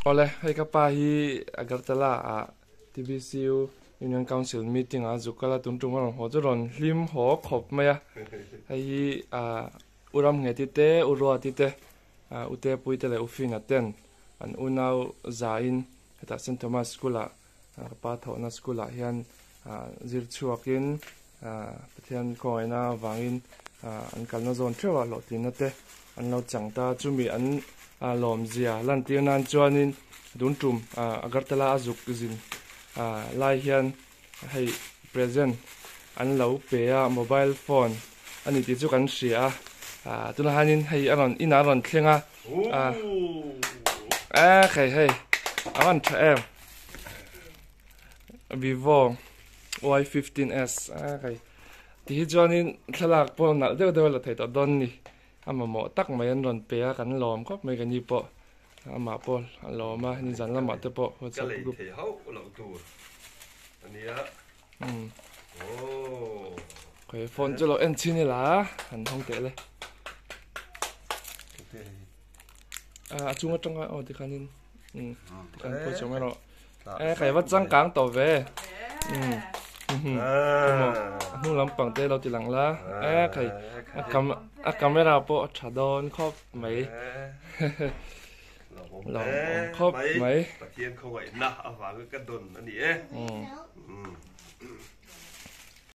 Awle, hei ka pa hi Agartala ah TBCU Union Council meeting ah zuk kal a, tun tum a rawn haw chu rawn hlim haw khawp mai a. Hei hi ah U Ramngheti te, U Ruati te, U Tepui te leh U Fina ten an unau zain hetah Saint Thomas School ah ka pa thawhna school ah hian zir chhuakin Pathian khawngaihna avangin an kalna zawn theuh a hlawhtlinna te an lo chang ta. Chumi an lawmzia lantir nan chuanin tun tum Agartala a zuk zin lai hian hei present an lo pe a, mobile phone a ni tih chu kan hria a. Tunah hianin hei a rawn inah a rawn thleng a, a hei hei a rawn tha em. Vivo Y15s a kai ti hi chuanin thlalak pawh nalh deuh deuh a la thei tawh dawn ni a mamawh tak mai an rawn pe a kan lawm khawp mai ka ni pawh amah pawh a lawm a nizan lamah te pawh WhatsApp group ka lei thei hauh loh tur ania umm khawi phone chu lo en chhin ila han hawng teh le a chung atanga aw tikhanin umm tikhan pawh chawm erawh E kai va changkang tawh ve. Um. A hnung lampang te lo ti lang la. E kai a cam a camera pawh a tha dawn khawp mai. Lo awm khawp mai. Pathian khawngaihna avanga ka dawn a ni e. Um.